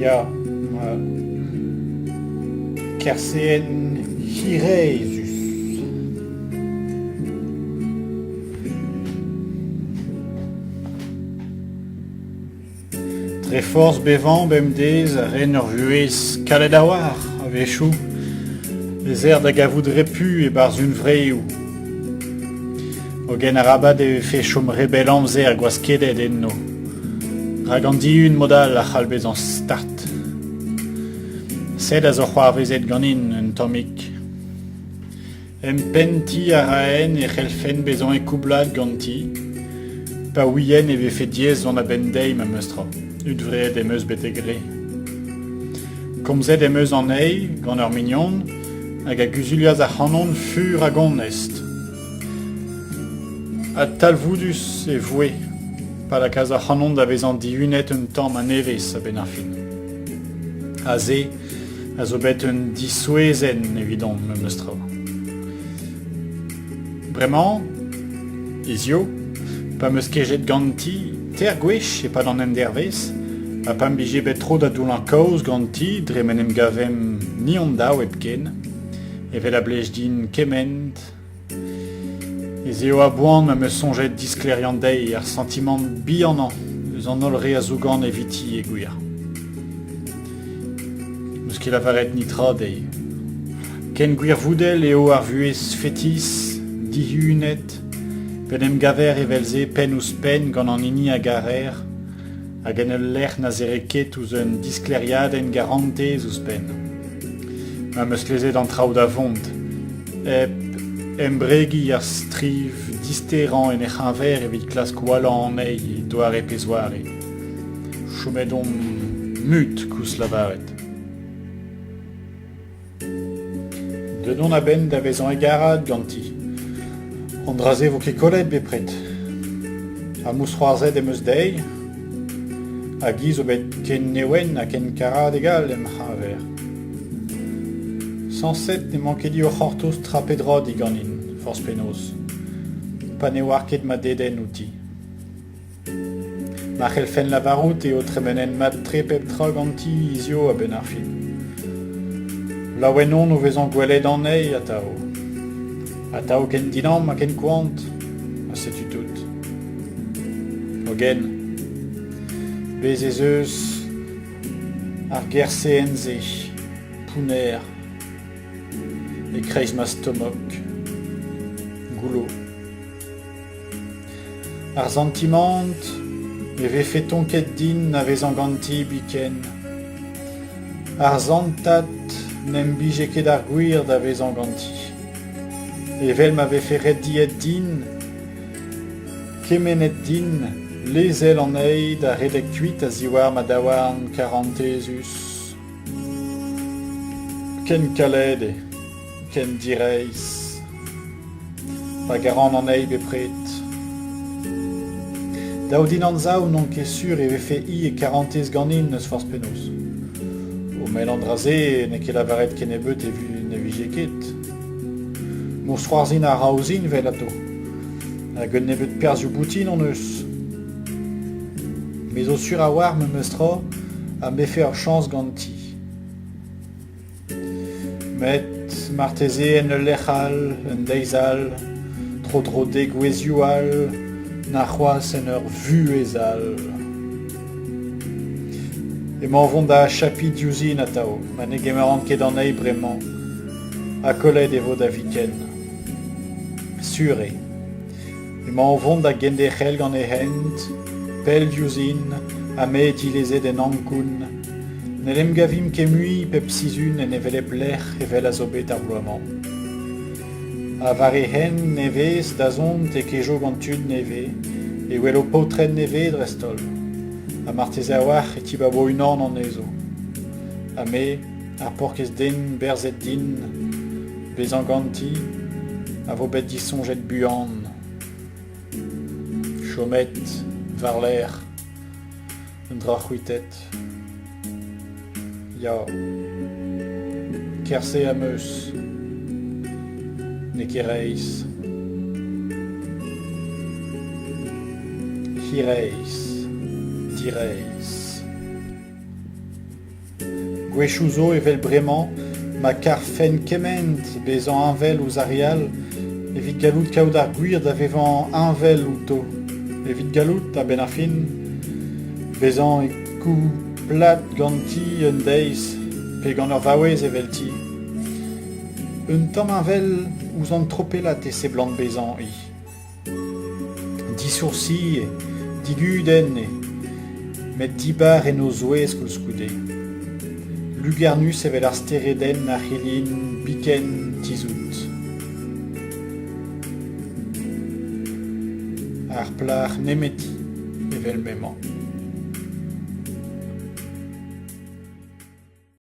Ya, ma kerseenn hiraezhus. Dre forzh bevañ bemdez a ren ur vuhez kalet a-walc'h a-wechoù ez eer da gavout repu e-barzh hunvreoù. Hogen arabat e vefe chom re bell amzer gwaskedet enno rak an dihun mod-all a c'hall bezañ start. Sed a zo c'hoarvezet ganin un tammig. Empentiñ a raen e c'hellfen bezañ e koublad ganti pa ouien e vefe diaes dont a-benn dezhi memes tra. Huñvreet em eus betek re. Komzet em eus anezhi gant ur mignon hag a guzulias ac'hanon fur hag onest. Ha talvoudus e voe pa lakaas ac'hanon da vezañ dihunet un tamm a-nevez a-benn ar fin. Aze a zo bet un disouezhenn evidon memes tra. Bremañ, hiziv, pa 'm eus kejet ganti teir gwech e-pad an endervezh ha pa 'm bije bet tro da doullañ kaoz ganti dre m'en em gavemp ni hon-daou hepken, evel a blij din kement, ez eo a-boan ma 'm eus soñjet disklêriañ dezhi ar santimant bihanañ eus an holl re a zougan eviti e gwir. N'eus ket lavaret netra dezhi. Ken gwirvoudel eo ar vuhez fetis, dihunet, p'en em gaver evel-se penn-ouzh-penn gant an hini a garer hag en ul lec'h na zere ket ouzh un disklêriadenn garantez ouzhpenn. Ma 'm eus lezet an traoù da vont, hep embregiñ ar striv disterañ en he c'heñver evit klask wallañ anezhi e doare pe zoare. Chomet on mut koulz lavaret. Deuet on a-benn da vezañ hegarat ganti. An dra-se 'vo ket kollet bepred. Ha mousc'hoarzhet em eus dezhi hag hi zo bet ken newen ha ken karadek all em c'heñver. Sañset n'emañ ket hi o c'hortoz tra pe dra diganin, forzh penaos, pa ne oar ket ma dedenn outi. Ma c'hellfen lavarout eo tremenet mat-tre pep tra ganti hiziv a-benn ar fin. Laouen on o vezañ gwelet anezhi atav. Atav ken dinamm ha ken koant, ha setu tout. Hogen, bez' ez eus ar gerseenn-se, pounner, e-kreiz ma stomok, goullo. Ar santimant e vefe tonket din na vezañ ganti biken. Ar santad n'em bije ket ar gwir da vezañ ganti. Evel ma vefe rediet din, kemennet din lezel anezhi da redek kuit a-ziwar ma daouarn karantezus. Ken kalet eo, ken direizh. Pa garan anezhi bepred. Dav din anzav n'on ket sur e vefe hi e karantez ganin n'eus forzh penaos. O mell an dra-se n'eo ket lavaret kennebeut e ne vije ket. Mousc'hoarzhin a ra ouzhin 'vel atô. Hag un nebeud perzhioù boutin hon eus. Me zo sur a-walc'h memes tra am befe ur chañs ganti. Met marteze en ul lec'h all, un deiz all, tro-dro degouezhioù all, na c'hoazh en ur vuhez all. Emañ o vont da achapiñ diouzhin atav, ma ne gemeran ket anezhi bremañ, ha kollet e vo da viken. Sur eo. Emañ o vont da genderc'hel gant e hent, pell diouzhin, ha me dilezet en Ankoun. N'en em gavimp ket mui pep sizhun en hevelep lec'h evel a zo bet ar bloaz-mañ. Ha war e hent nevez da zont e kejo gant tud nevez, e welo paotred nevez dreist-holl. Ha marteze a-walc'h e tibabo unan anezho. Ha me, ar paourkaezh den berzet din, bezañ ganti a vo bet disoñjet buan. Chomet war-lerc'h un dra c'hwitet. Ya, kerse am eus. N'eo ket reizh. Hiraezh, direizh. Gwechoù zo evel bremañ ma karfen kement bezañ heñvel ouzh ar re all evit gallout kaout ar gwir da vevañ heñvel outo, evit gallout, a-benn ar fin, bezañ e kouplad ganti un deiz pe gant ur vaouez evelti. Un tamm heñvel ouzh an tropellad e seblant bezañ hi. Disoursi eo, digudenn eo, met dibar en o zouez koulskoude. Lugernus evel ar steredenn a c'hellin biken tizhout. Ar plac'h nemeti evel m'emañ.